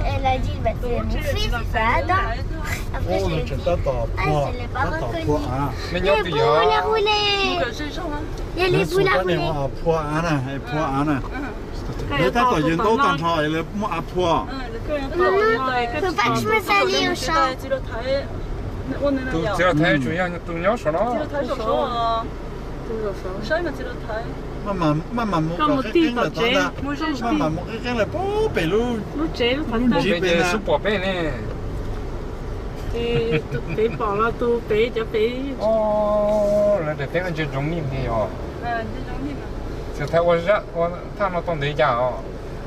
Elle a dit, bah, c'est mon fils, c'est Adam. Après, j'ai dit, ah, je l'ai pas reconnu. Neb nyob twg yog? Yog li Phua Av na, Phua Av na. Neb tab tom yog ntaub tag nrho es lawv muaj av phua. Faut pas que je me salisse au champ. Tus txiv laus Thaiv tsuas yog tus nyob saum no. Maj mam mus kom qeeb qeeb lawm tod ntag. Maj mam mus qeeb qeeb lawm puag pem lub, lub tsev pem ces xub pom peb ne. Pem pom los tus pem cov pem. Lawv daim teb no ntsia ntsoov nij ne yog. Txiv Thaiv ua thaj no tau ntev cas os?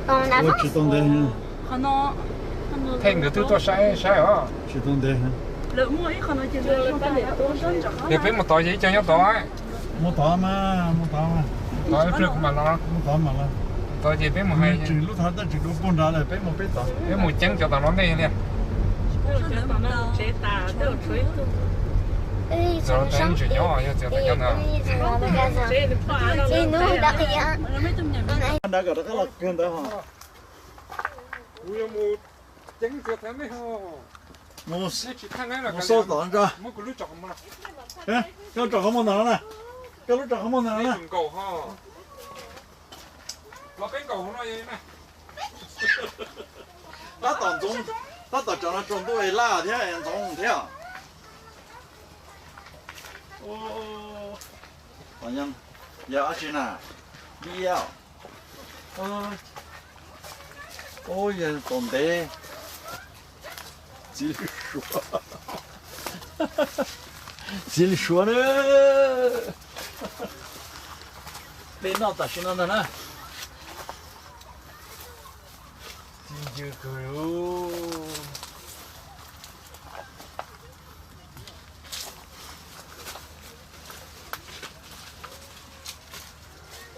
Ua tsis tau ntev. Thej nkawd twb tuaj saib saib os. Tsis tau ntev. Yog peb mus tod ces ib co nyob tod. Mus tod mas, mus tod mas. Tod ib pliag kuv mam los. Mus tod mas los. Tod ces peb mus hais. Tseem lub thav tej tseem dua puag nrad lawm, peb mus peb tod. Peb mus ceeb cov tom no ntej li. Txiv Thaiv tseem nyob, yog txiv Thaiv nyob ntag. Nrad kom rov qab los kawg ntawd ho. Kuv yuav mus ceeb txiv Thaiv nej ho. Mus, mus xauj tom ntsa. Koj tsom qhov muag ntawm no na. Koj lub tsom qhov muag ntawm no na. Tab tom ntxoov, tab tom tsom no tsaus ntuj es laj thiab ntxoov thiab. Yog dab tsi na? Dib. Ub, yog tus ntev. Txiv Suav, Txiv Suav na. Peb noj tam sim no ntag na. Txiv ncw kawg.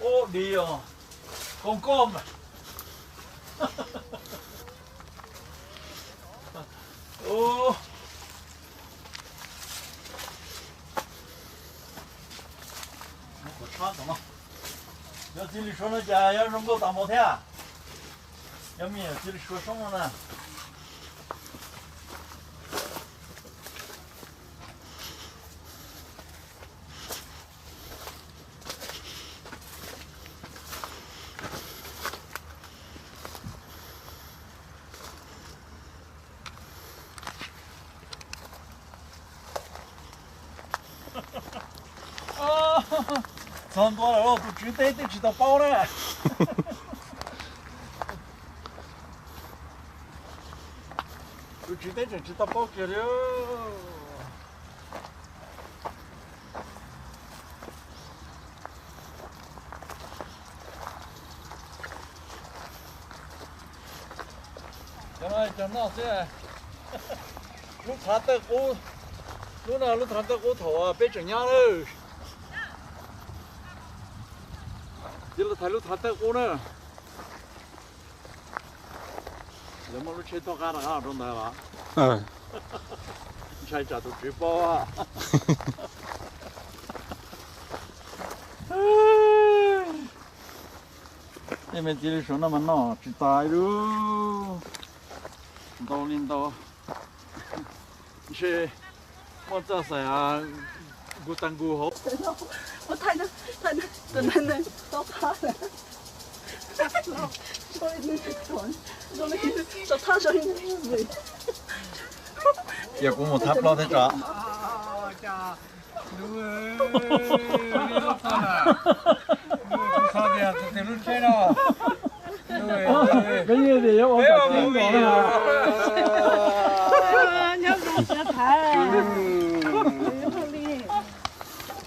Ub, dib os. Koob koob mas. Yog Txiv Lis Suav no cas yuav zoo nkauj tas npaum thiab. Yog me nyuam Txiv Lis Suav soob no na. Txog ntua lawm, tus tswv teb twb tsis tau paub na. Tus tswv teb tseem tsis tau paub kiag li. Cov no cov noj xwb. Lub txhav tawj qub, lub no lub txhav tawj qub thaum peb tseem nyob lawm. Cia li thaiv lub txhav tawj qub na. Lawv muaj lub tsheb thauj qab rov qab rau ntawd los? Ntshai tsam tus tswv paub. Tej me Txiv Lis Suav no mas noj tsis tas li. Ntau li ntau. Ntshe muaj txoj xaim nkus tag nkus hauv. Cia kuv mus thab plaub thiab tso.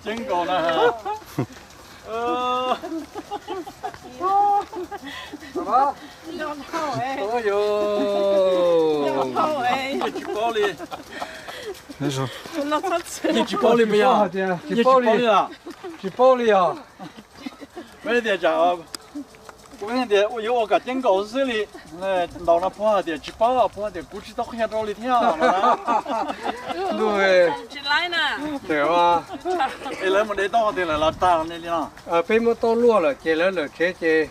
Ceeb nkaus na. Yeej tsis paub li. Yeej tsis paub li puas yog? Yeej tsis paub li os. Tsis paub li os. Peb tias tsam, kuv tias yuav ua kom ceeb nkaus xwb li. Ntaus no puag tias tsis paub, puag tias kuv tsis tau qhia rau li thiab no. Es lawv mus de tau tias lawv los tag li no. Peb muab tau luaj lawm ces lawv lawm tsev ces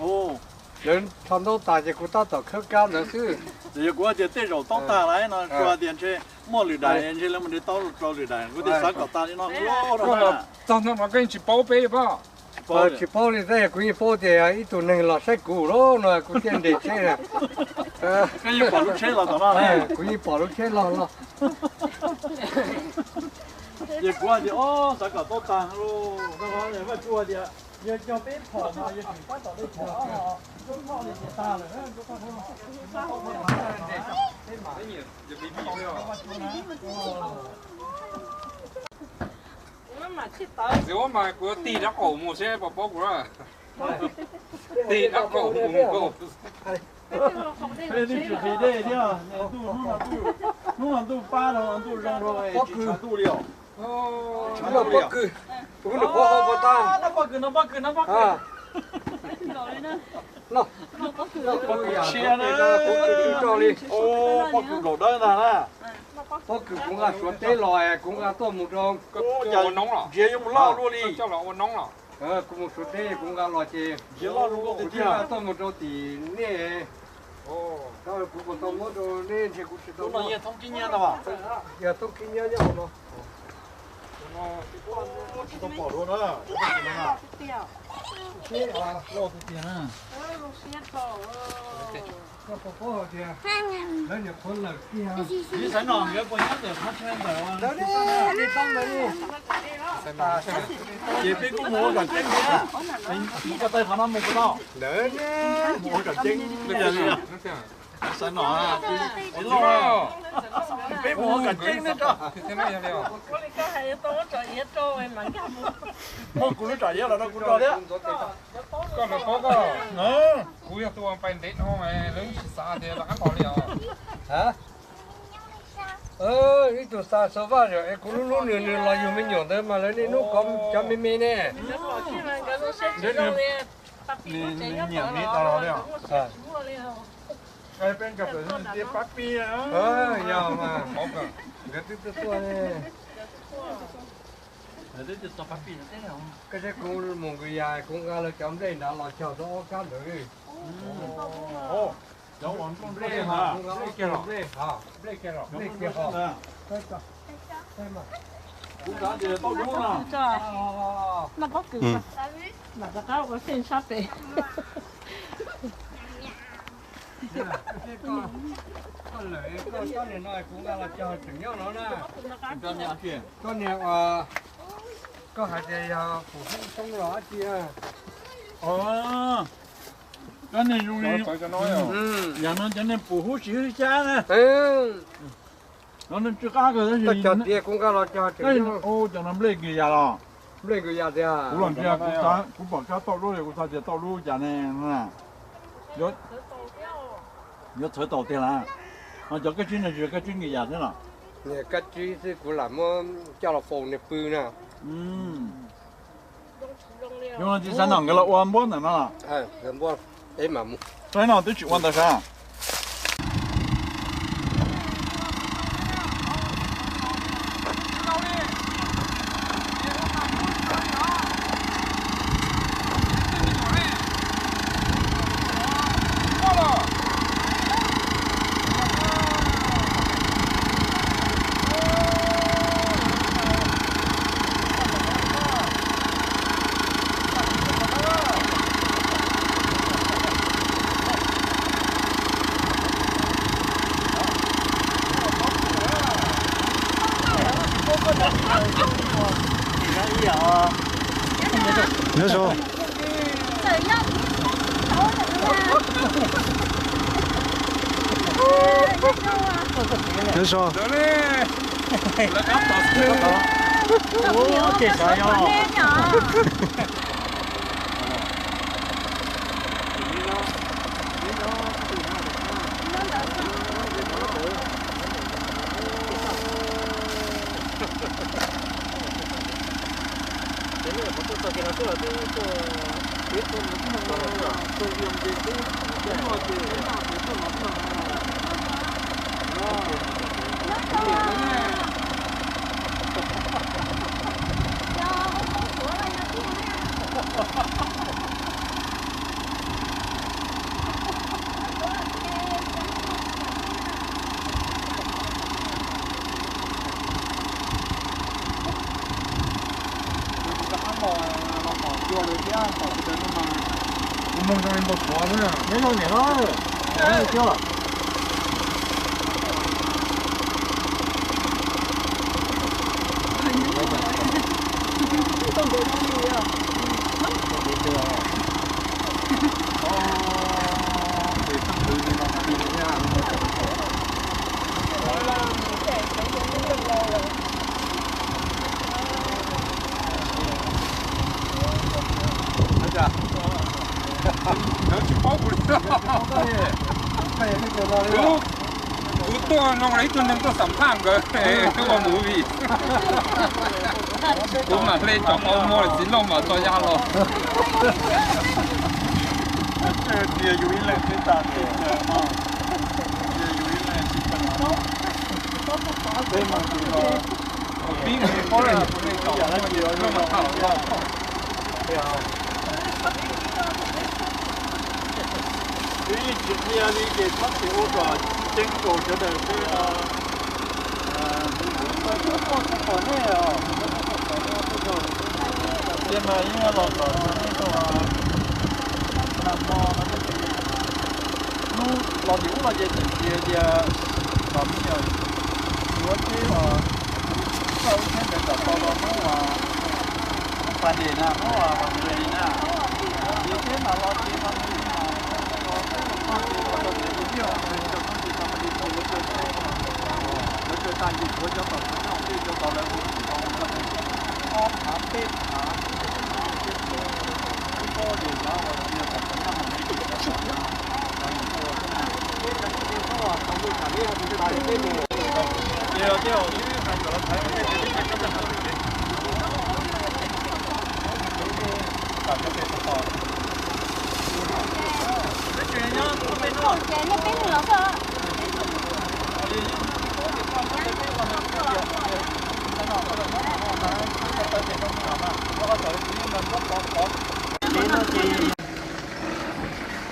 Lawv rho ntaub tas ces kuv tab tom khawb kab ntawd xwb. Ces yog kuv hais tias tej zaum taub tas lawm no, tsuas tias ntshe muaj lwm daim ntshe lawv mus de taub rau lwm daim, kuv tias xav kom tas li no. Txog no koj yeej tsis paub peb li pob? Tsis paub li, tab yog kuv yeej paub tias ib tug neeg los saib kuv lawm no kuv thiaj nres tsheb na. Kuv yeej pom lub tsheb los los. Ces kuv hais tias, o, xav kom taub tas lauj, Vaj Tsum hais tias yog cog peb phom no yog tseem tab tom de phom, lub phom li ces tag lawm. Txiv huab mas kuv tig rab qaum mus seb puas paub kuv. Tig rab qaum mus. Twb tsis qhis dej thiab, hnub no ntuj pab no ntuj zoo rau tsis tshav ntuj li os. Pob kws, tus nws qhuav hau puas tag? Pob kws no, pob kws no, pob kws. Sia na, pob kws nplaum dawb ntag na. Pob kws kuv nqa Suav teb los es kuv nqa tuaj mus rau, ntsia yuav mus loj luaj li. Kuv mus Suav teb kuv nqa los ces ntsia loj zoo nkauj tiag tiag, tuaj mus rau tim nej. Kuv puas tau muab rau nej ntshe kuv tsis tau muab. Yog thoob khib nyiab nyob hauv no. Tsis tau pom dua na. Loj tiag tiag na. Koj puas paub hais tias lawv nyuam qhuav lawm tiag. Ib xav no nkawd puas nyob ntawm qhov chaw ntawm li toob ntawd li. Ces peb kuj mus ua kom ceeb thiab. Koj taw qhov no mus puas tau? Ntawd mus ua kom ceeb li. Xav no, loj, peb mus ua kom ceeb thiab tso. Muab kuv lub tsam iav los rau kuv tso thiab. Koj puas paub koj? Kuv yog tus uas pais ntev dhau, lawv tsis xav tias rov qab los li os. Ib tug xa xav vaj es kuv lub lub nws nws los yug me nyuam ntawd mas lawv niaj hnub kov cov me me ne. Nyiam me tau los li os. Peb cov pab pib. Yog mas, nkawd twb tuaj tuaj ne. Koj saib kuv mus nkwm yas kuv nqa lawv cov nplej nrad los cog rau ob kab ntawd. Cov uas nplej, nplej kiag los, nplej kiag los, nplej kiag los. Kuv xav tias tau dub no. Koj lawm, koj tsob niag no kuv nqa los cog tseem nyob no na. Tsob niag uas koj hais tias yog pum hub xyoob los dab tsi. Cov niag zoo li, yam no cov niag pum hub siv hwj xyab na. Cog tias kuv nqa los cog tseem nyob. Cov no nplej nkws yas los? Nplej nkws yas tiag. Kuv los ntsia, kuv pom kab tauj dub li, kuv xav tias tauj dub cas ne. Yuav txhawv taus tiag lawm. Ho cov kab tsib no tsis yog kab tsib nkws yas thiab los? Niag kab tsib xwb kuv lam muab coj los faus niag pw na. Zoo no tsis xav noj nkawd los ua npuab ntawm no los? Saib no twb tsis ua ntawd sav. Nyob zoo. Nyob zoo. Ces xyov yog. Nyob zoo niam no. Kuv tuaj no los ib tug neeg tuaj xam phaj nkawd, tuaj ua movie. Kuv mam hle cov qau muag txiv loj mam tso ya los. Twb yeej tsis qhia li ces txhob tsis ua kom ceeb nkaus sawv daws xwb. Kuv pom nej os, ces mas yeej los tom nej tau nag hmo no, hnub los ces ub los ces tseem tsis hais tias kom me nyuam yuav teb os, txog ib thiab ntawd kom tau los hnub uas hnub Friday na, hnub uas Friday na, ces thiab mas los ces mas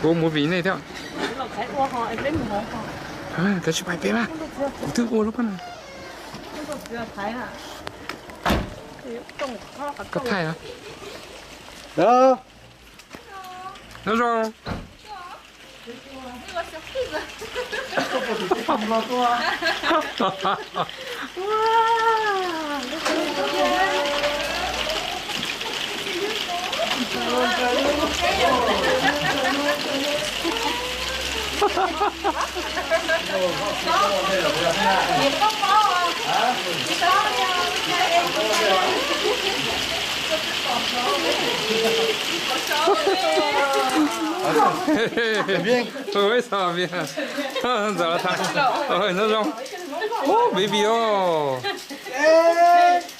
Kuv mus vim nej thiab. Kav tsij pais peb mas, kuv twb ua lub pab no. Koj thaij os. Nyob zoo. Ntxawm los thaij. Nyob zoo. Baby os.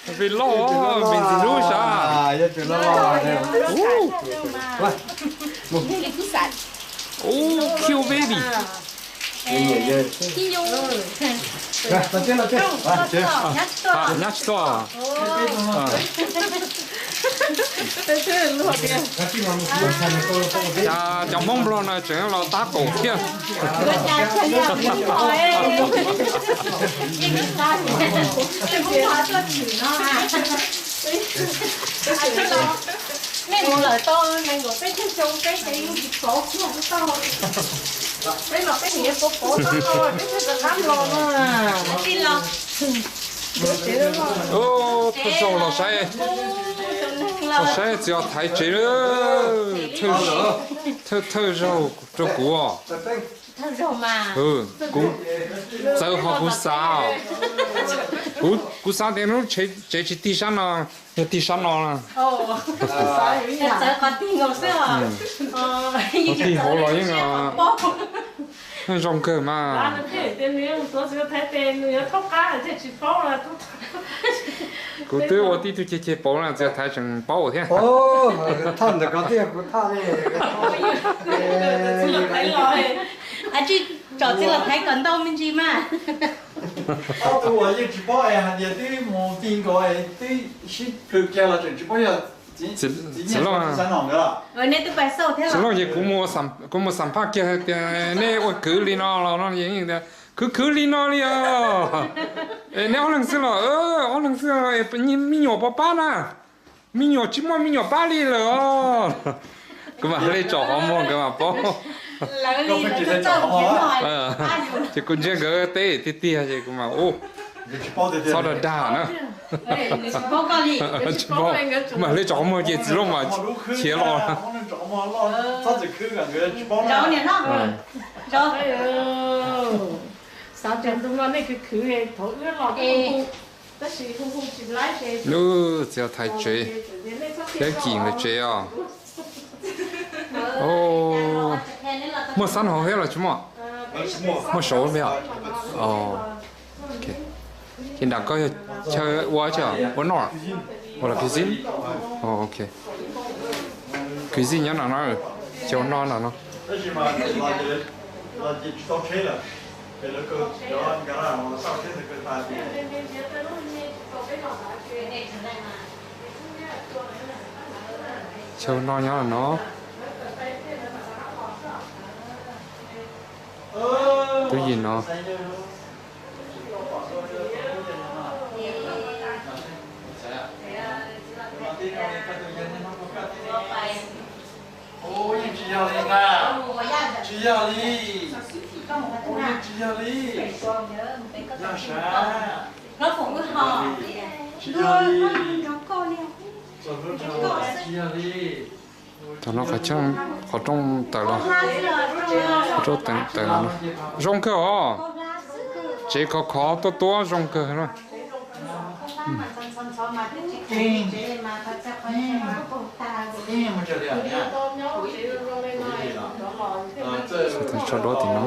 Baby loj, baby ntxim hlub sav. Ub, cute baby. Nyab tsis tau. Cas cov Hmoob Nplog no tseem los tab kaum thiab. Nej mus lawm tau nees nkaum peb caug xyoo peb ces yeej tsis pauv kiag tau. Peb los peb nim yuav pauv pauv tau, peb thiaj rov qab los no. Thawj zaug los saib, los saib txiv os thaiv tsev, thawj zaug rau kuv. Kuv txawv ho kuv xav, kuv xav tias lub tsev tsis tig sab no, yog tig sab no. Tig hauv los yeej zoo kawg mas. Kuv twb ua tib tug ceg ceg pauv na, txiv thaiv tseem paub thiab. Tsis tsom txiv los thaiv kom ntau me ntsis mas. Ob tug uas yeej tsis paub es hais tias twb mus ti nkaus twb sib plhws kiag los tseem tsis paub yog txiv Looj. Txiv Looj ces kuv mus xam phaj kiag hais tias nej ua kwv li no los no, khwv khwv li no li os. Es neb ob leeg xwb los? Ob leeg xwb, me nyuam puas pab na? Me nyuam tsis muaj me nyuam pab li lawm os. Kuv mam li tsom qhov muag nkawd mam paub. Ces kuv ntsia nkawd teb tiag tiag ces kuv mam ua txhob dag dag na. Tsis paub, kuv mam li tsom qhov muag ces txiv loj mas khiav los. Xav tias ntu no nej khwv khwv thaum wb los, tab sis hu hu tsis laib ces. Lub txiv thaiv tsev, thiab kim nkawd tsev os. Muaj xab hauv thiab los tsis muaj? Muaj saud thiab. Ces nram koj yog chaw ua tsi, ua noj, ua los cuisine? Ok, cuisine nyob no no, chaw ua noj no no. Chaw ua noj nyob no no. Twb yim no. Yeej tsis yog li na. Tsis yog li. Yeej tsis yog li. Tsis yog li. Tsis yog li. Thaum no qhov tsheej qhov rooj tawm los, qhov rooj tawm los no zoo kawg os. Tsev khov khov tuab tuab zoo kawg na. Tso duab tim no.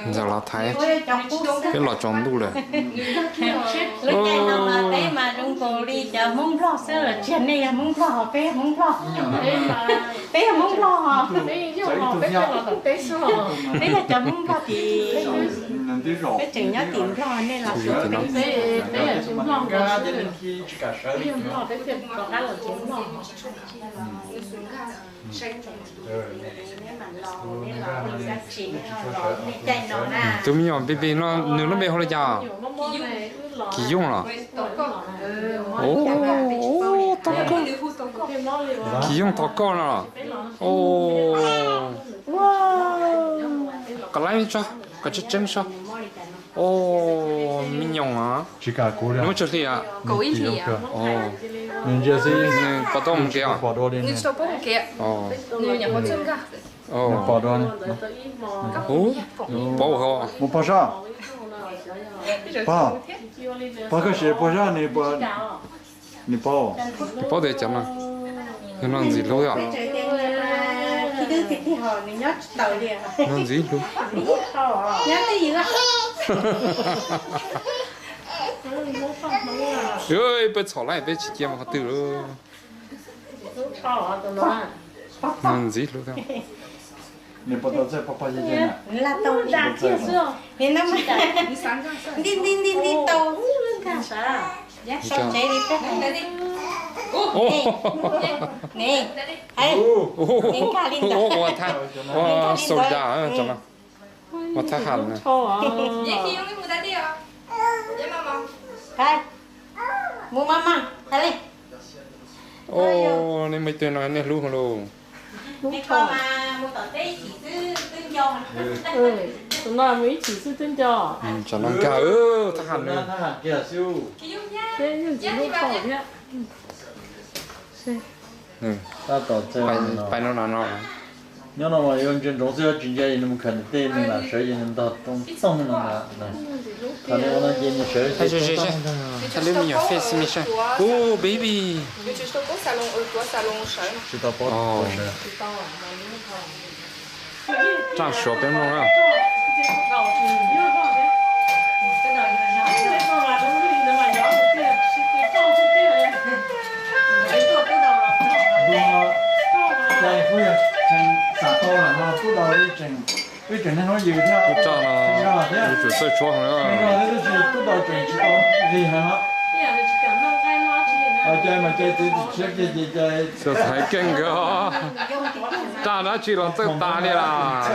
Ntxawm los thaiv, peb los tsaus ntuj lawm. Lub caij no mas peb mas zoo nkaus li cov Hmoob Nplog xwb los tsis yog, nej yog Hmoob Nplog, peb yog Hmoob Nplog. Peb yog Hmoob Nplog os. Peb yog cov Hmoob Nplog tim, peb tseem nyob tim Nplog, nej los tim no. Tus me nyuam pis pis no nws lub npe hu li cas? Kis Yooj los? Kis Yooj Thov Koj no los? Qab laib tso, kom tseeb tseeb tso. Os, me nyuam, nws muaj tsawg hli a? Nws ntsia xwb, nws pom tau mus kev os? Nws pom dua, nws pom dua. Mus pog sab. Pog, pog koj sim pog sab, nws paub. Nws paub tias cov no yog no ntxim hlub os. No ntxim hlub. Peb txhom laij peb tsis cia mus qhov twg lawm. No ntxim hlub thiab. Ua thaj, ua soda, ua thaj ham na. Mus mas mas, hais li. Os, nej muaj ib tug no nej hlub lauj. Tus no mus ib chim xwb twb nco. Tsam no nkag thaj ham na. Pais no no no. Nyob no mas yuav ntsia ntsoov xwb, tsis ntsia es nws mus khawm nws tej nws lam sawv ces nws ntog tooj tooj no na. Thaum nws ua no ces nws sawv ces tooj tooj. Ub, baby. Tsis tau paub sawv. Raj Suav peb mloog na. Ces kuj yog tseem xam tau lawm no, tub Daus li tseem, wb tseem niaj hnub yws thiab. Tub Daus tseem tsis tau lig heev. Ces mas ces txiv tsis tshiab kiag ces, ces Raj dab tsi los txawj tas li las,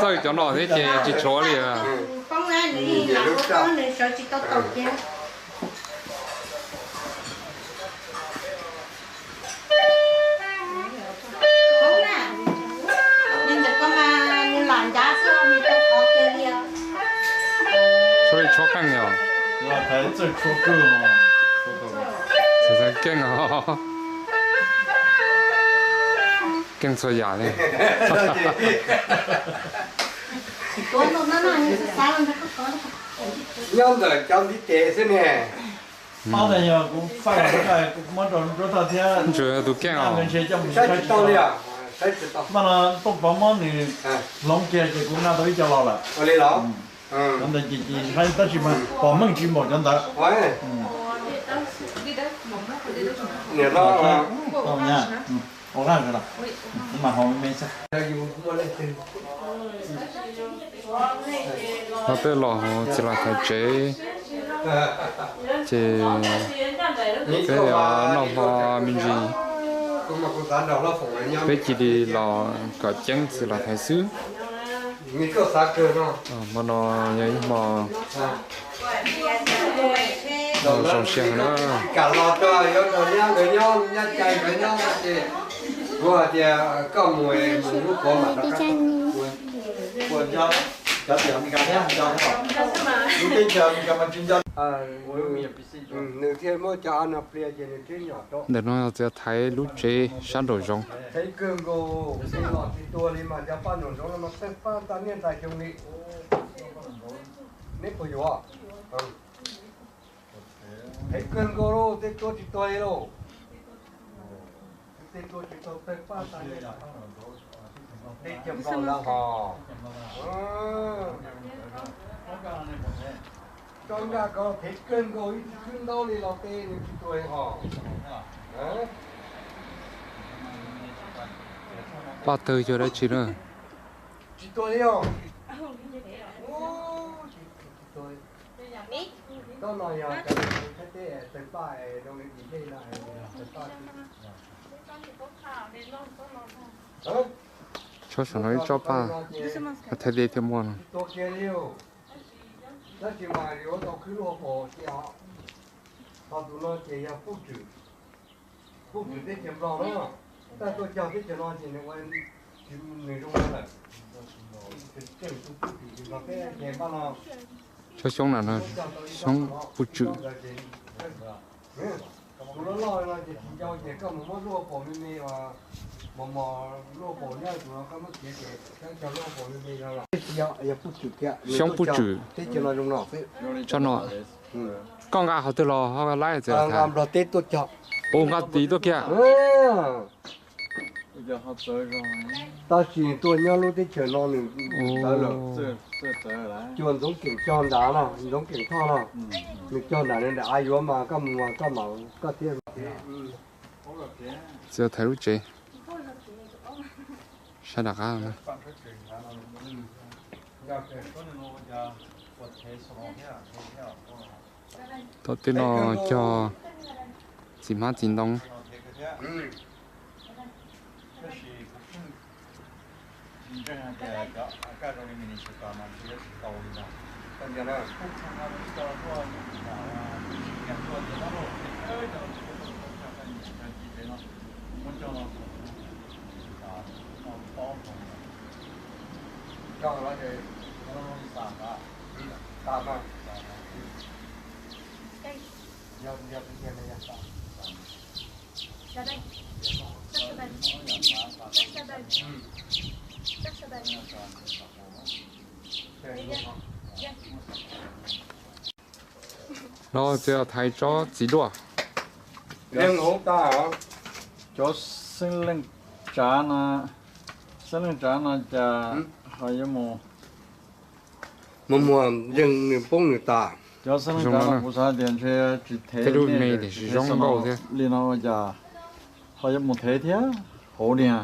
txawj cov no thiab ces tsis tshuav li as. Nws lam ua tau nws sawv tsis tau taus kiag. Nws ntawm koj mas nws lam ncav xwb nws tau qhov kiag li. Tshuab li tshuab qeej os. Keej os. Keej txhua yam li. Nyob ntawm cov ntiv tes xwb ne. Ob tag yog kuv faj los kuv muab rau nruab tag thiab. Tus keej os. Saib tsis tau li os. Saib tsis tau. Mas no tuaj pov muab nws hloov kiag ces kuv nqa tau ib co los lawm. Ua li los? Cov ntawd ces ces tab sis mas pom meej tsis npaum cov ntawd. Niam no. Ua laj los kuv mam haus me me xwb. Ho peb los txiv lam thaiv tsev, ces peb yuav noj hmo me ntsis, peb cia li los kom ceeb txiv lam thaiv xwb. Hmo no yog ib hmo zoo siab na. Nws thiaj muab cov av no plia ces nws thiaj nyom rau. Ntawm no yog txiv thaiv lub tsev sab nraum zoov. Heev kawg nkaus, los tsis tuag li mas cov paj nraum zoov no mas tawg paj tag niaj ntag xyoo li. Neb puas yuav? Heev kawg nkaus lauj, tej tua tsis tuag li lauj. Tej tua tsis tuag tawg paj tag li. Teb chaws Nplog ntawd hos. Tso nkag ko heev kawg nkaus ib khwb ntaub li los tej nws tsis tuag li hos. Paj tawg yog dab tsi na? Tsis tuag li os. Tsis tuag li. Tsob no yog cov Thaib teb tawg paj zoo li dim dej no, tawg paj. Tsob saum no ib tsob paj, Thaib teb thiaj muaj no. Tsis tuag kiag li os. Tab sis mas yuav tau khwb luaj pom tias ho tus no ces yog puj tswm, puj tswm teb chaws Nplog na. Tag tuaj cog teb chaws no ces nws ua, nws zoo no lawm. Tseem tus puj tswm tsis nrog peb ces npaj no. Tsob xyoob na, xyoob puj tswm. Tus loj loj no ces tsis ncau ces koj mus muab luaj pom me me, mos mos luaj pom nyob tus no koj muab txiav ces koj cog luaj pom me me no los. Xyoob puj tswm. Teb chaws no zoo no xwb. Tsob no. Koj nqa qhov twg los ho laib txiv lam thaiv? Nqa Nplog teb tuaj cog. Ua nqa tid tuaj kiag. Tab sis tuaj nyob lub teb chaws no nws ntawd lawm. Cuag Ntxoov Keem cog nrad no, Ntxoov Keem Thoj no, nws cog nram nws nram av yuav mas koj mus mas koj mam koj thiaj. Txiv thaiv lub tsev sab nram qab. Tom tej no cog txiv hmab txiv ntoo. No txiv thaiv tsob txiv duaj. Cov xeeb leej tsav no, xeeb leej tsav no cas ho yuav mus, mus muag yeej nws poob nws tas. Cov xeeb leej tsav no kuv xav tias ntshe tsis thev, zoo nkauj thiab li no ua cas ho yuav mus thev thiab. Hauv niag,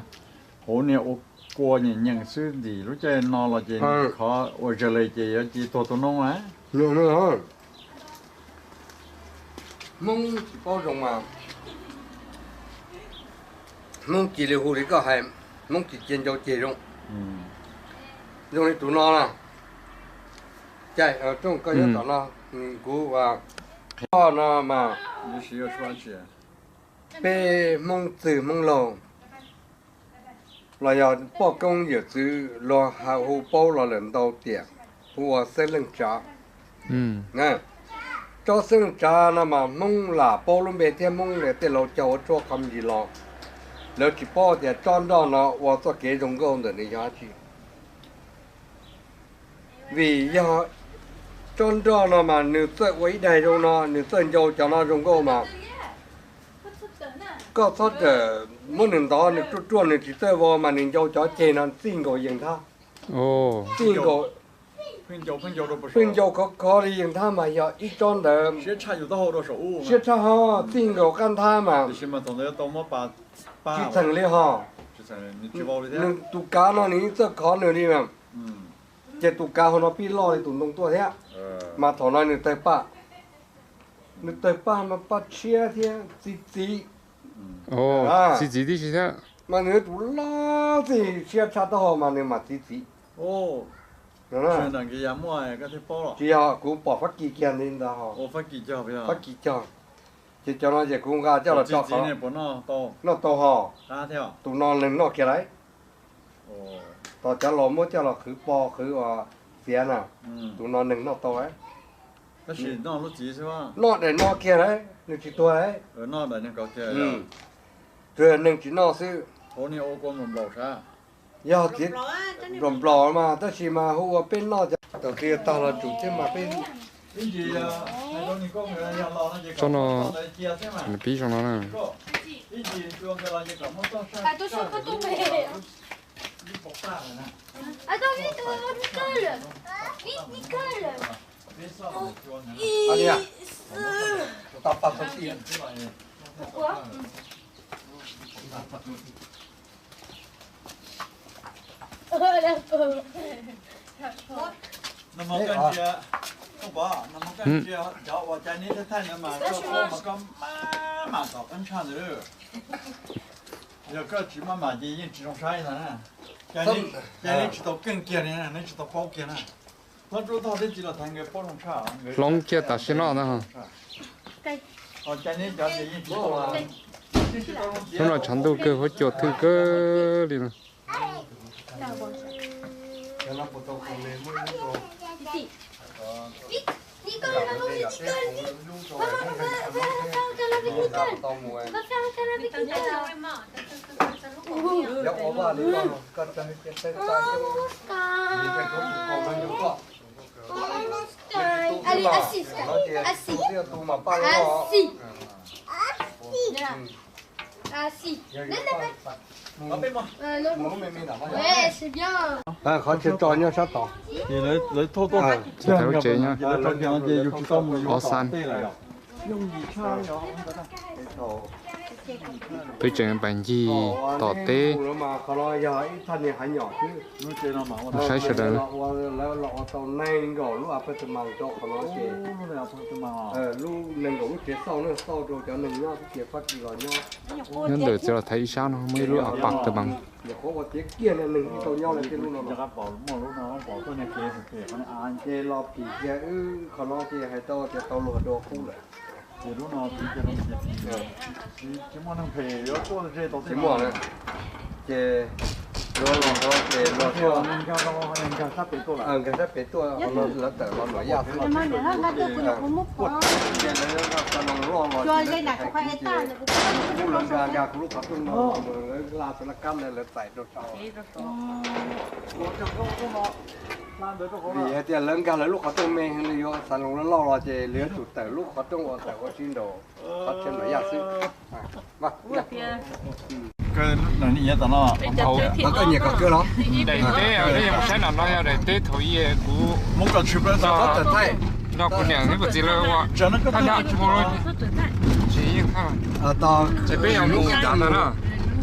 hauv niag ua kua nyeem nyeem xwb, ntim lub caij no los ces qhov ua zas les ces yuav cia tuag tus noob na. Hmoob tsis paub zoo mas, Hmoob cia li hu li koj hais, Hmoob tsis cia ncau ceg zoo. Zoo li tus no na, Caij, rooj koj nyob tom no, kuv, koj no mas peb Hmoob txwg Hmoob laug los yog poj koob yawm txwv luag hu paub los lawm ntau tiam, hu ua xeeb leej tsav. Tsob xeeb leej tsav no mas Hmoob lam paub lub npe thiab Hmoob tej laus cog ua tshuaj qhov me ntsis los, lawv tsis paub tias tsob nroj no ua txoj kev zoo nkauj ntawm nws yog dab tsi. Vim yog tsob nroj no mas nws txawj ua ib daig zoo no, nws txawj ncau cov no zoo nkauj mas koj txhob rawm muab nws ntov, nws ruaj ruaj nws tsis txawj vau mas nws ncau cov ceg no txij nkaus yees nthab. Txij nkaus, pheej ncau khov khov li yees nthab mas yog ib tsob ntawd siab tshaj ho, txij nkaus qab nthab mas tsis txheem li ho. Nws tus kav no nws yeej txawj khov nws li mas. Ces tus kav hauv no pib loj li tus ntoo tuaj thiab, mas thaum no nws tawg paj, nws tawg paj mas paj tshiab thiab txi txiv, txi txiv tib si thiab, mas nws tus loj txij siab tshaj taub hau mas nws mam txi txiv. Tsis yog kuv pom Fab Kis kiag li ntawd, Fab Kis cog, ces cov no ces kuv nqa coj los tso qhov noj tau ho. Tus no neeg noj kiag lauj. Tos cov laus muab coj los qhwv po qhwv uas txiav na, tus no neeg noj tau lauj. Noj daim no kiag lauj, nws tsis tuag lauj. Tsuas yog neeg tsis noj xwb. Yog txiv nplaum nplaum mas tab sis mas hu ua peb noj cov thaum twg tag los tsum thiab mas peb. Tsob no nws pib zoo no na. Nag hmo koj ntsia, koj pom nag hmo koj ntsia cov uas caiv neb thaij ntawd mas koj paub mas koj maj mam tom qab ntshaj ntawd. Yog koj tsis maj mam ces yeej tsis zoo saib ntag na. Cas neb tsis tau keej kiag li, neb tsis tau paub kiag na. Hlob Tsub Thoj thiab Txiv Los Thaiv nkawd paub zoo tshaj. Hloov kiag tas siab noj ntag. Lub no tshav ntuj kawg, huab cua thwj kawg li no. Allez, assis, assis. Assis. Assis. Ouais, c'est bien. Qhov chaw tso nyob sab tod. Lawv thauj tuaj, lub tsev nyob. Os xan. Peb tseem pais ncig tom teb. Saib sawv daws. Lawv los ua tau nees nkaum lub apartment rau qhov no ces, lub nees nkaum lub tsev xauj na, xauj rau cov neeg nyob xwb ces Fab Kis los nyob. Nyob ntawm Txiv Los Thaiv ib sab no muaj ib lub apartment. Nyuam qhuav ua tiav kiag neeg ib tau nyob lawm tej lub no. Ces los phim kiag wb qhov no ces hais tau tias tau luag dua qub lawm. Ces lub no tsis muaj neeg phem yuav tuaj ze tau tsis muaj. Ces luag los ces luag tuaj nkag sab pem tuaj, lawv tawm los Nuam Yaj xwb. Ces lawv xa loo loj los, lawv nkag nkag kuv lub qhov rooj no, lawv hla xav laj kab ntawd lawv txais rau saum. Vim hais tias lawv nkag lawv lub qhov rooj me, lawv yuav xa loo loj loj los ces lawv yuav tsum tawm lub qhov rooj uas tawm ua si nraum qhov chaw Nuam Yaj xwb. Koj nyiam kom kawg los? Daim teb, mus saib no no yog daim teb thaum ub kuv nrog kuv niam thiab kuv txiv lawv ua thaj nyab tsis muaj lub tsis yeej thaj. Ces peb yog mus nrad ntawd na.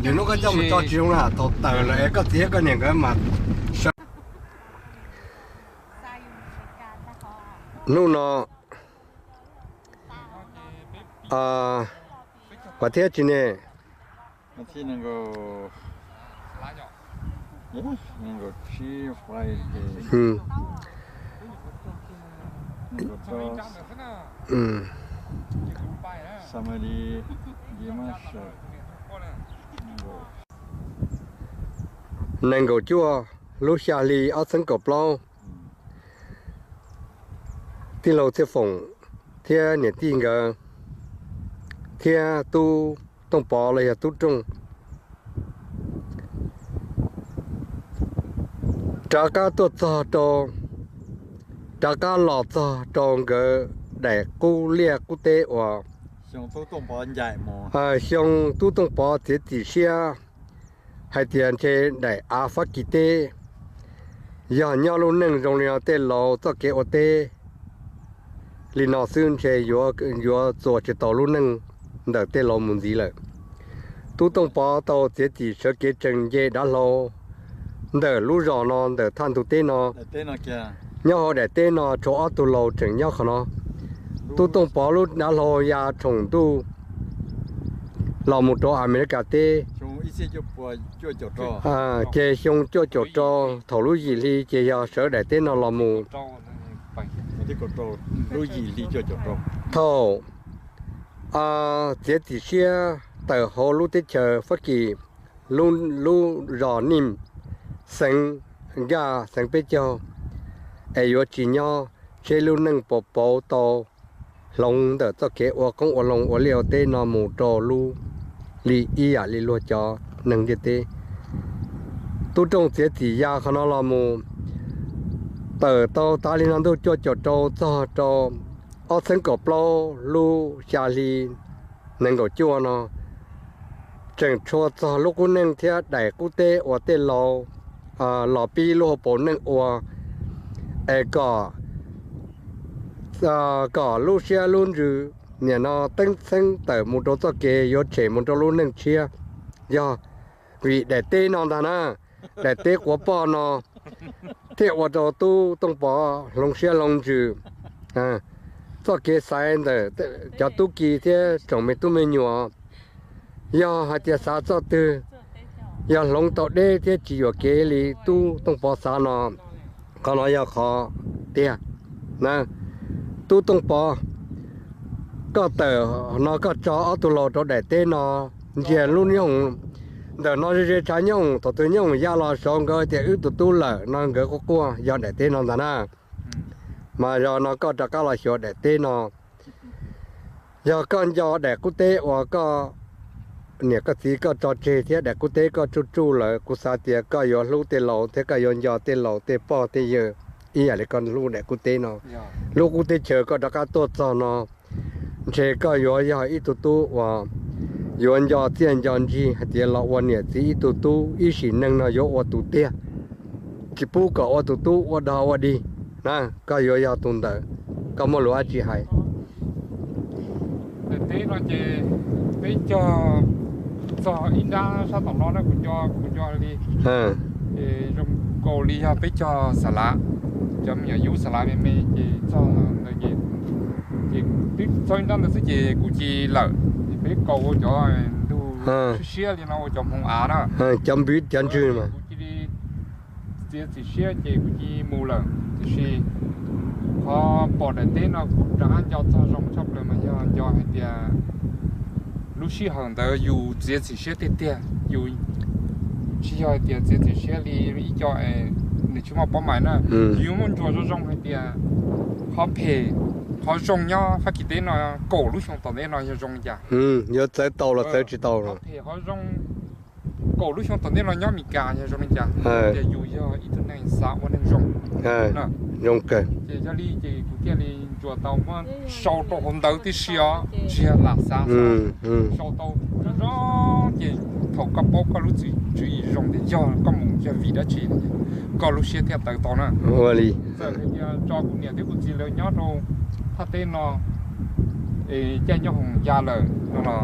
Nim no koj coj mus tso tsis zoo na, thaum tawm lawm es koj txiv koj niam nkawd mas sawv. Hnub no Hua thiab tsis ne? Hua thiab nees nkaum, nees nkaum tsib Friday. Nees nkaum cuaj lub xya hli ob txhiab kaum plaub, tij laug Txhiaj Foom thiab niam tij nkawd thiab tub Tooj Pov los yog tub Rooj rov qab tuaj txog rau, rov qab los txog rau nkawd daim qub liaj qub teb uas xyoo tub Tooj Pov txiav txim siab hais tias ntshe daim av Fab Kis teb yog nyob lub neej zoo li no tej laus txoj kev ua teb li no xwb ntshe yuav txuas tsis tau lub neej ntawm tej laus mus ntxiv lawm. Tub Tooj Pov tau txiav txim sawv kev tsees nce dav hlau ntawm lub zos no ntawm thaj ntug teb no. Nyob hauv daim teb no tshuav ob tug laus tseem nyob qhov no. Tub Tooj Pov lub dav hlau ya tshoom ntuj los mus rau Amelikas teb. Ces xyoo cuaj caum rau thaum lub yim hli ces yog sawv daim teb no los mus. Thaum txiav txim siab tawm hauv lub teb chaws Fab Kis, lub zos Nij, xeev Nkaj, xeev peb caug, es yuav tsis nyob, seb lub neej puas pauv tau hloov ntawm txoj kev ua qoob ua loo ua liaj ua teb no mus rau lub li ib yam li luag cov neeg ntiaj teb. Tub Rooj txiav txim ya qhov no los mus, tawm tau tas li no ntuj cuaj caum rau txog rau ob txhiab kaum plaub lub xya hli nees nkaum cuaj no, tseem tshua txog lub qub neej thiab daim qub teb uas tej laus los pib lub hauv paus neej ua, es kom, kom lub siab lub ntsws nim no teeb txheeb tawm mus rau txoj kev yuav tshem mus rau lub neej tshiab, yog vim daim teb no ntag na. Daim teb quav poj no thiaj ua rau tub Tooj Pov hloov siab hloov ntsws. Txoj kev xaiv ntawm cov tub ki thiab tsoom me tub me nyuam, yog hais tias xav txoj twg, yog hloov tau deb thiab tsis yuam kev li tub Tooj Pov xav no, qhov no yog qhov tiag na. Tub Tooj Pov, koj tawm no koj tso ob tug laus rau daim teb no, ntsiag lub nyooj hoom ntawm no ze ze tshav nyooj hoom, thaum twg nyooj hoom ya los saud nkawd tias wb tus tub lawm no nkawd quaj quaj yog daim teb no ntag na. Mas yog no koj rov qab los xyuas daim teb no. Yog koj nco daim qub teb uas koj niam koj txiv koj tso tseg thiab daim qub teb koj tsuj tsuj lawm, kuv xav tias koj yuav hlub tej laus thiab koj yuav nco tej laus tej pog tej yawg ib yam li koj hlub daim qub teb no. Lub qub teb chaws koj rov qab tuaj txog no, ntshe koj yuav yog ib tug tub uas yuav nco txiaj nco ntsig hais tias los ua niam txiv ib tug tub ib sim neej no yuav ua tus tiag, tsis pub kom ua tus tub ua dog ua dig na. Koj yuav yog tus ntawd, koj muaj lus dab tsi hais? Daim teb no ces peb cog txog ib nrab sab tom no na, kuv nco, kuv nco li. Ces zoo nkaus li yog peb cog xa lav, cov me nyuam yub xa lav me me ces txog ntawd ces, ces twb txog ib nrab ntawd xwb ces kuv cia li lawm, ces peb kaus ua cov ntug siab siab li no ua cov hmoov av na. Cov npwv cov ntswg mas kuv cia li txiav txim siab ces kuv cia li mus lawm. Tiam sis qhov pom daim teb no kuv rov qab nco txog zoo tshaj plaws mas yog nco hais tias lub sij hawm ntawd yus txiav txim siab tiag tiag, yus tsis yog hais tias txiav txim siab li ib co es nws tsis muaj pob mais na. Yus yuav muaj ntsuas zoo zoo hais tias qhov phem qhov zoo nyob Fab Kis teb no kaum lub xyoo tom ntej no yog zoo li cas, yuav txawv tau los txawv tsis tau, qhov phem qhov zoo kaum lub xyoo tom ntej no nyob Mes Kas yog zoo li cas, tias yus yog ib tug neeg xav ua neeg zoo. Zoo kawg. Ces yog li ces kuv thiaj li ntsuas tau muab sau rau hauv ntawv tib si os, tsis yog lam xav xav, sau tau zoo zoo ces thaum koj paub koj lub tswv yim zoo tias yog koj mus yog vim dab tsi, koj lub siab thiaj tawv tau na. Ua li txawm hais tias tso kuv niam thiab kuv txiv lawv nyob rau thaj teb no es caij nyob hoom ya lawm no los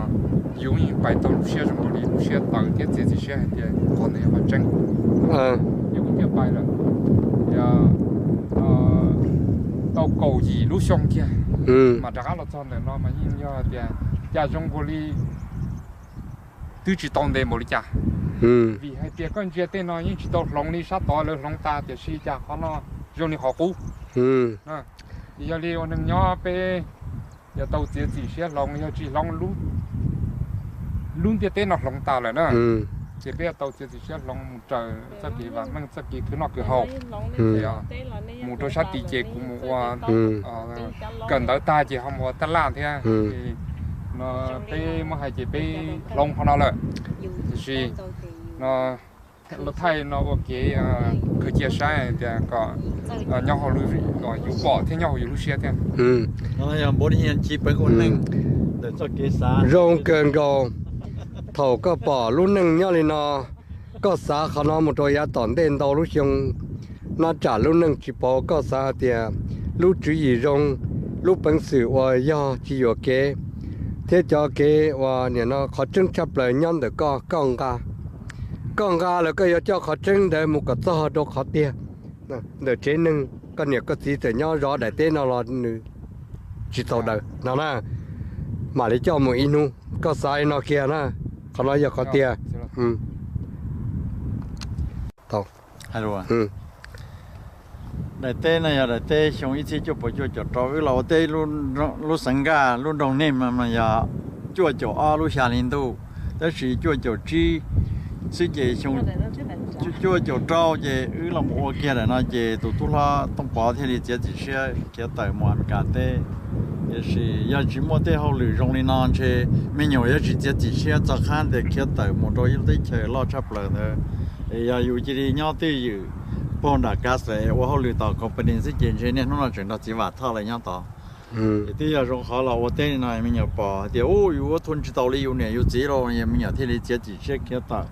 yus yeej pais tau lub siab zoo nkaus li lub siab tawv thiab txiav txim siab hais tias qhov ntawd yog qhov tseeb. Ces kuv thiaj pais lawm. Tau kaum yim lub xyoo kiag mas rov qab los txog ntawm no mas yeej yog hais tias cas zoo nkaus li twb tsis tau ntev npaum li cas. Vim hais tias koj ntsia tej no yeej tsis tau hloov li, sab tod lawv hloov tas tiam sis cas qhov no zoo li qhov qub. Yog li ua neeg nyob peb yuav tau txiav txim siab hloov, yog tsis hloov lub ntiaj teb no hloov tas lawm na, ces peb yuav tau txiav txim siab hloov mus raws txoj kev vam meej, txoj kev khwv noj khwv haus. Mus rau sab tid ces kuv mus ua kawm ntawv tag ces ho mus ua taj laj thiab. No peb muab hais ces peb hloov qhov no lawm, tiam sis no lawv thaij no ua kev khaws cia saib tias kom nyob hauv yus pom thiab nyob hauv yus lub siab thiab. Zoo kawg nkaus, thaum koj pom lub neej nyob li no, koj xav qhov no mus rau yav tom ntej ntau lub xyoo, nyob tsam lub neej tsis pauv, koj xav hais tias lub tswv yim zoo, lub peev xwm uas yog tsis yuam kev, thiab cov kev uas nim no qhov tseeb tshaj plaws nyob ntawm koj, koj nqa. Koj nqa lawm koj yuav coj qhov tseeb ntawd mus kom txog rau qhov tiag. Ntawm tsev neeg koj niam koj txiv txawm nyob zov daim teb no los nws tsis txaus daws no na, mam li coj mus ib hnub. Koj xav li no kiag na, qhov no yog qhov tiag. Daim teb no yog daim teb xyoo ib txhiab cuaj puas cuaj caum rau wb los ua teb lub xeev Nkaj lub nroog Nij mas yog cuaj caum ob lub xya hli ntuj, tab sis cuaj caum tsib xwb ces xyoo cuaj caum rau ces wb los mus ua kiag daim no ces tus tub hlob Tooj Pov thiaj li txiav txim siab khiav tawm mus Amelikas teb. Tiam sis yog tsis muaj tej hauj lwm zoo li no ntshe me nyuam yuav tsis txiav txim siab txog qhab ntawd khiav tawm mus rau ib lub teb chaws loj tshaj plaws ntawd. Es yog yus cia li nyob twj ywm puag nram kas es ua hauj lwm tom company xwb ces ntshe niaj hnub no tseem nrog txiv Vam Thoj lawv nyob tod. Es twb yog zoo qhov los ua teb no me nyuam pom hais tias ub yus ua thu tsis tau li yus niam yus txiv los me nyuam thiaj li txiav txim siab khiav tawm.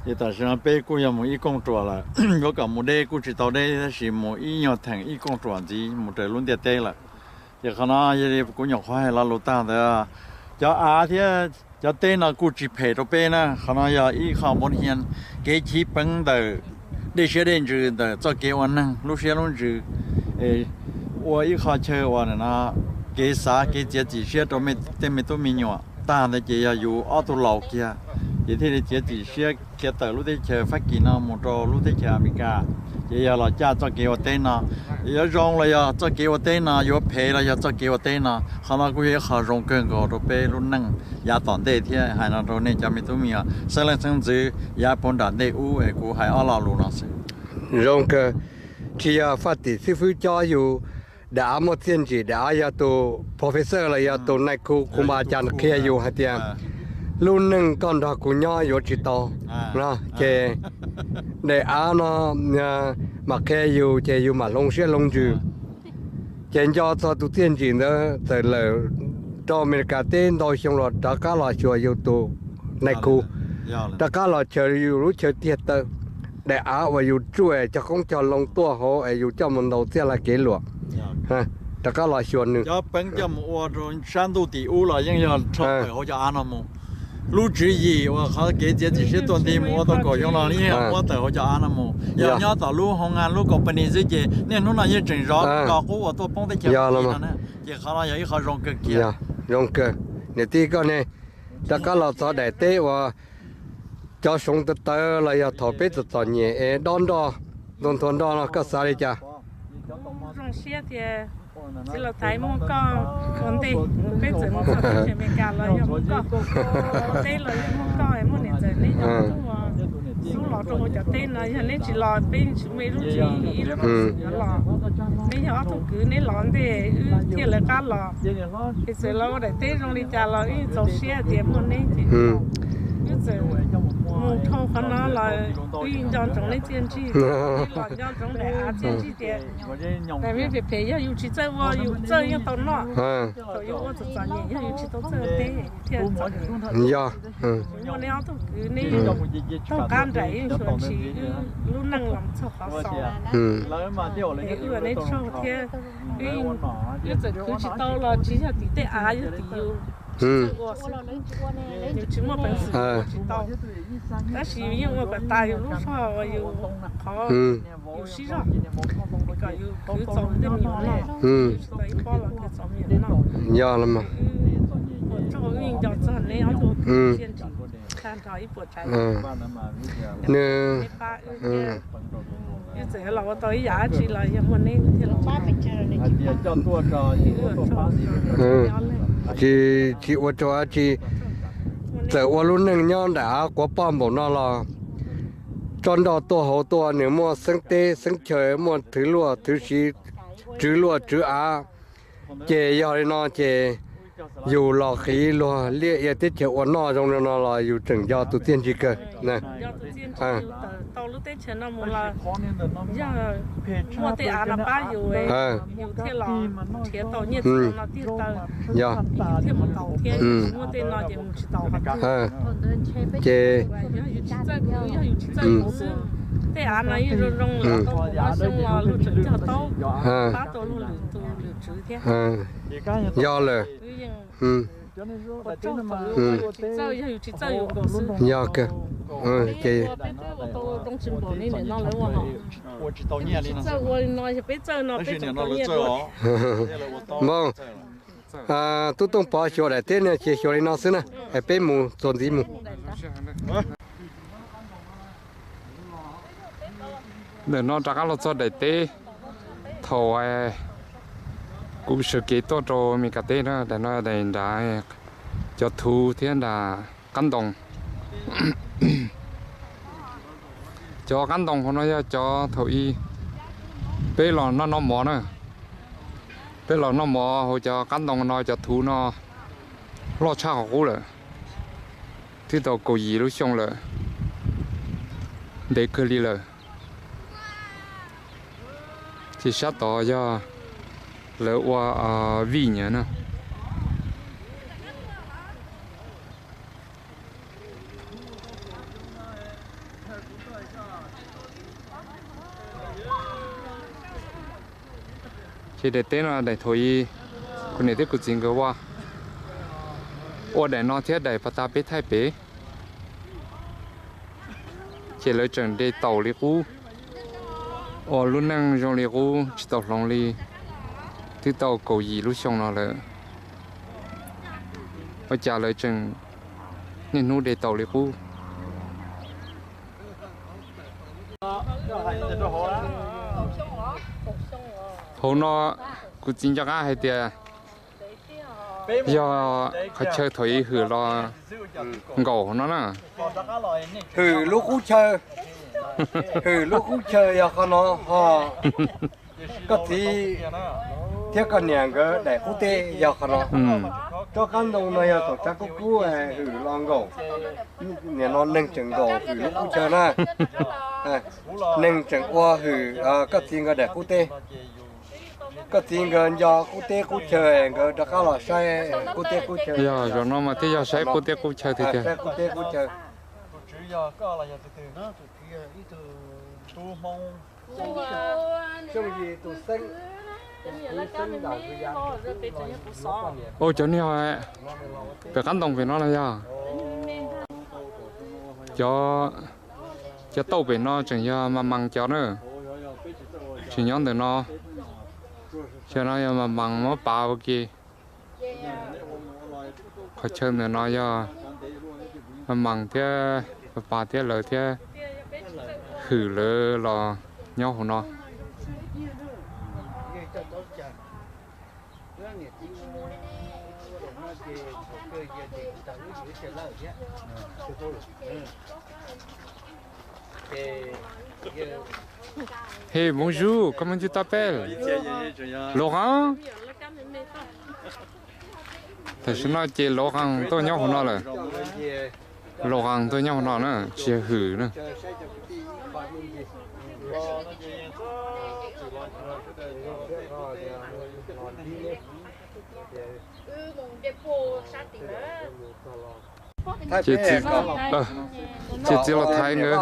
Ces tam sim no peb kuj yog mus ib kooj ruam lawm, yuav kom mus deb kuj tsis tau deb tab sis mus ib nyuag theem ib kooj ruam ntxiv mus raws lub ntiaj teb lawm. Ces qhov no yog li kuv nyuam qhuav hais lo lus tag ntawd, cov av thiab cov teb no kuj tsis phem rau peb na, qhov no yog ib qho npov hia kev chiv peev ntawm dej siab dej ntsws ntawm txoj kev ua neeg lub siab lub ntsws, ua ib qho chaw uas kev xav kev txiav txim siab rau tej me tub me nyuam tag ntawd ces yog yus ob tug laus kiag, ces thiaj li txiav txim siab khiav tawm lub teb chaws Fab Kis no mus rau lub teb chaws Amelikas. Ces yog los caj txoj kev ua teb no, yuav zoo los yog txoj kev ua teb no, yuav phem los yog txoj kev ua teb no, qhov no kuj yog ib qho zoo kawg nkaus rau peb lub neej yav tom ntej thiab. Hais no rau nej cov me tub me nyuam xeeb leej xeeb ntxwv yav puag nram ntej ub es kuv hais ob lo lus no xwb. Zoo kawg, tsis yog Fab Kis xib fwb cob yus, daim av muaj txiaj ntsig, daim av yog tus professor los yog tus nai khu khu mas cas qhia yus hais tias lub neej koj nrog kuv nyob yuav tsis tau no ces daim av no mam qhia yus ces yus mam hloov siab hloov ntsws. Ces nco txog tus txiaj ntsig ntawd txawm lawm rau Amelikas teb ntau xyoo los rov qab los xyuas yus tus nai khu, rov qab los chaws yus lub chaw tiag taw. Daim av uas yus tsuj cog qoob cog loo tuaj hauv es yus coj mus ntaus txiaj laj kev luam, rov qab los xyuas nws. Cov peev coj mus ua rau sab ntuj tim ub los yeej yog rho tawm hauv cov av no mus. Lub tswv yim uas qhov kev txiav txim siab tuaj nti mus ua tau kaum xyoo no yeej yog muab tawm hauv cov av no mus. Yog nyob tom lub hoo a lub company xwb ces niaj hnub no yeej tseem zov ko qub uas tuaj poob teb chaws no. Ces qhov no yog ib qho zoo kawg kiag. Zoo kawg. Niam tij koj ne, rov qab los txog daim teb uas cov soov tawv tawv los yog thaum peb txom txom nyem es dob nroj, ntuag ntuag nroj no koj xav li cas? Zoo siab tias txiv Laus Thaiv muaj koj ua ntej, peb txawm mus txog teb chaws Amelikas los yog muaj koj, ua teb los yog muaj koj, muaj niam ntxawm neb cov tub xub los rau hauv cov teb no, yog neb tsis los peb tsis muaj ib lub tswv yim ib lub peev xwm los. Neb yog ob tug kwv neb los ntej wb thiaj lawv qab los. Es txawm los ua daim teb zoo li cas los wb txaus siab tias muaj neb ces wb txawm mus dhau qhov no los wb yeej nco ntsoov neb txiaj ntsig, los nco ntsoov daim av txiaj ntsig tias daim me phem phem yog yus tsis txawj ua yus txawj yeej tau noj. Thaum yus ua txom txom nyem yog yus tsis tau txawj ua teb thiaj txom nyem. Yog muaj neb ob tug kwv neb taug qab nraim yeej xyuam ntshis wb lub neej los txog qhov xaus. Es wb ua neb tsaug thiab, wb txawm khwv tsis tau los tsis yog tim tej av, yog tim yus tsis txawj ua xwb. Yus tsis muaj peev xwm ua tsis tau, tab sis yus yeej ua kom tas yus lub zog uas yus qhov yus siv zog kom yus khwv txaus tej me nyuam noj, yus tsis tau ib pob los khwv txaus me nyuam noj. Yog los mas, ua tsaug, wb yeej nco txog neb ob tug txiaj ntsig tag nrho ib puas tsav yam. Nws, neb pab wb thiab. Yus txawm los ua tau ib yam dab tsi los yog muaj neb thiaj los pab pes tsawg. Tsis, tsis ua rau dab tsi, txawm ua lub neej nyob nram av quav poj npaum no los tsob nroj tuaj hauv tuaj nws muaj xeeb teb xeeb chaw, muaj thwv luaj thwv siv, tswv luaj tswv av, ces yog li no ces yus los qiv luag liaj ia teb chaws ua noj zoo li no los yus tseem yog tus txiaj ntsig kawg. Yog muaj tej av no pab yus, yus thiaj los nrhiav tau nyiaj txiag no tiag taw, yus thiaj mus taus thiab, yus tsis muaj tej no ces mus tsis taus qhov twg. Ces yog yus tsis txawj, yog yus tsis txawj yus xwb, tej av no yeej zoo zoo los tau mus ob xyoo los luag tseem cog taub pab tau luag lwm tus lwm tswv thiab. Yog lawm. Yog kawg. Ces peb twb ua tau zoo tsis npaum li nim no lawv ua hos. Tsis txawj ua li no, yog peb txawj no peb tseem tau nyiaj dua. Npau, tub Tooj Pov xyuas daim teb no ces xyuas li no xwb na, es peb mus txuas ntxiv mus. Ntawm no rov qab los txog daim teb thaum kuv sawv kev tuaj rau Mes Kas teb na, daim no daim nrad cov thuv thiab nram qab ntoo. Cov qab ntoo hauv no yog cov thaum ub peb los noj noj mov na. Peb los noj mov hauv cov qab ntoo no, cov thuv no loj tshaj qhov qub lawm, twb tau kaum yim lub xyoo lawm, ntev kawg li lawm. Ces sab tod yog lawv ua vij nyam na. Ces daim teb no daim thaum ub kuv niam thiab kuv txiv nkawd ua, ua daim no thiab daim pas tas peb thaij pem. Ces lawv tseem de taum li qub, ua lub neej zoo li qub tsis tau hloov li, twb tau kaum yim lub xyoo no lawm. Ua cas lawv tseem niaj hnub de taum li qub. Hauv no kuv txiv nco qab hais tias yog qhov chaw thaum ub hwm los nkaum no na. Hwm lub qub chaw, hwm lub qub chaw yog qhov no ho. Koj txiv thiab koj niam nkawd daim qub teb yog qhov no. Tsob qab ntoo no yog thaum tshav kub kub hwm los nkaum. Nim no neeg tseem nkaum hwm lub qub chaw na. Neeg tseem ua hwm koj txiv nkawd daim qub teb. Koj txiv nkawd nco qub teb qub chaw, nkawd rov qab los saib qub teb qub chaw. Yog zaum no mas thiaj yog saib qub teb qub chaw tiag tiag. Saib qub teb qub chaw. Ua cov niag pem qab ntoo pem no na yog cov, cov tauj pem no tseem yog mas mas cov na, tseem nyob ntawm no. Xyov no yog mas mas muab pav ua ke. Qhov chaw ntawm no yog mas mas thiab, pas thiab lawv thiab hwm lawv los nyob hauv no. Hey, bonjour, comment tu t'appelles? Laurent? Tam sim no ces Laurent tuaj nyob hauv no lawm. Laurent tuaj nyob hauv no na, tsis yog hwm na. Ces txiv los thaiv nkawd.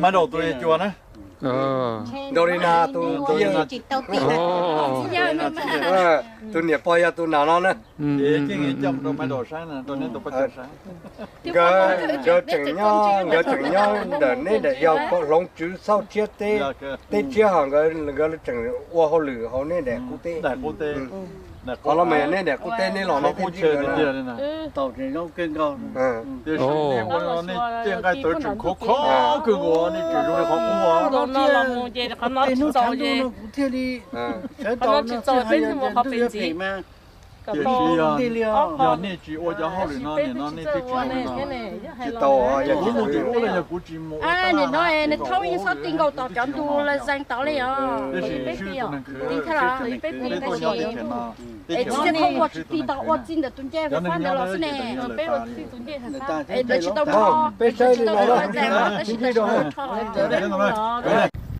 Maiv daum tus cua na. Nrau li na tus, tus niam pog yog tus nam no na. Nkawd, nkawd tseem nyob, nkawd tseem nyob ntawm neb daim yog hloov tswv txhauj tshiab teb, teb tshiab ho nkawd tseem ua hauj lwm hauv neb daim qub teb. Qhov los mas yog neb daim qub teb neb los neb thiaj ntsib nkawd na. Tiam sis nej ua no nej tej nqaij tawv tseem khov kho kawg nkaus, nej tseem zoo li qhov qub os. Tiam sis yog, yog nej tsis ua cov hauj lwm no nim no nej twb tsis ua no. Tsis tau, yog kuv mus tim ub los yog kuv tsis mus ua tab no, nws thaub yeej txhob ti nkaus tom cov ntu lawv zeeg tau li os. Tiam sis sib tus neeg khwv, peb tuaj nyob tim no, tsis tau ua txij ntawm tus ncej fab ntawd los xwb ne. Peb tsis tau, peb tsis tau, tab sis